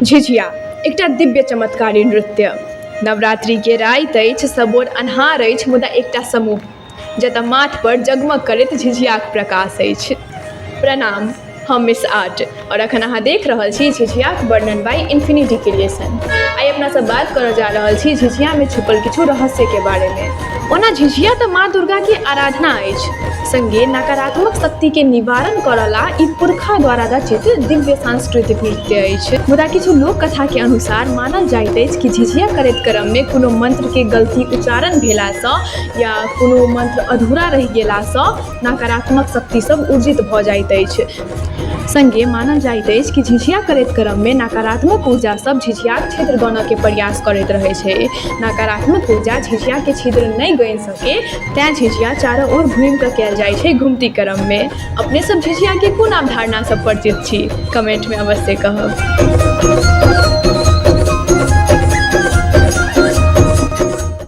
झिझिया एकटा दिव्य चमत्कारी नृत्य। नवरात्रिके राति अछि, सबोर अन्हार अछि, मुदा एकटा समूह जतऽ माथ पर जगमग करैत झिझियाक प्रकाश अछि। प्रणाम, हम मिस आर्ट आओर अखन अहाँ देख रहल छी झिझियाक वर्णन बाय इन्फिनिटी क्रिएशन। आइ अपना सब बात करऽ जा रहल छी झिझियामे छुपल किछु रहस्यके बारेमे। ओना झिझिया तऽ माँ दुर्गाके आराधना अछि, संगे नकारात्मक शक्तिके निवारण करऽ ला ई पुरखा द्वारा रचित दिव्य सांस्कृतिक नृत्य अछि। मुदा किछु लोक कथाके अनुसार मानल जाइत अछि कि झिझिया करैत क्रममे कोनो मन्त्रके गलती उच्चारण भेलासँ या कोनो मन्त्र अधूरा रहि गेलासँ नकारात्मक शक्ति सब ऊर्जित भऽ जाइत अछि। संगे मानल जाइत अछि कि झिझिया करैत क्रममे नकारात्मक ऊर्जा सब झिझियाक छिद्र गनऽके प्रयास करैत रहै छै। नकारात्मक ऊर्जा झिझियाके छिद्र नहि गनि सके तैं झिझिया चारो ओर घुमि कऽ कयल जाइ छै घुमती क्रममे। अपने सब झिझियाके कोन अवधारणासँ परिचित छी? कमेंटमे अवश्य कहब।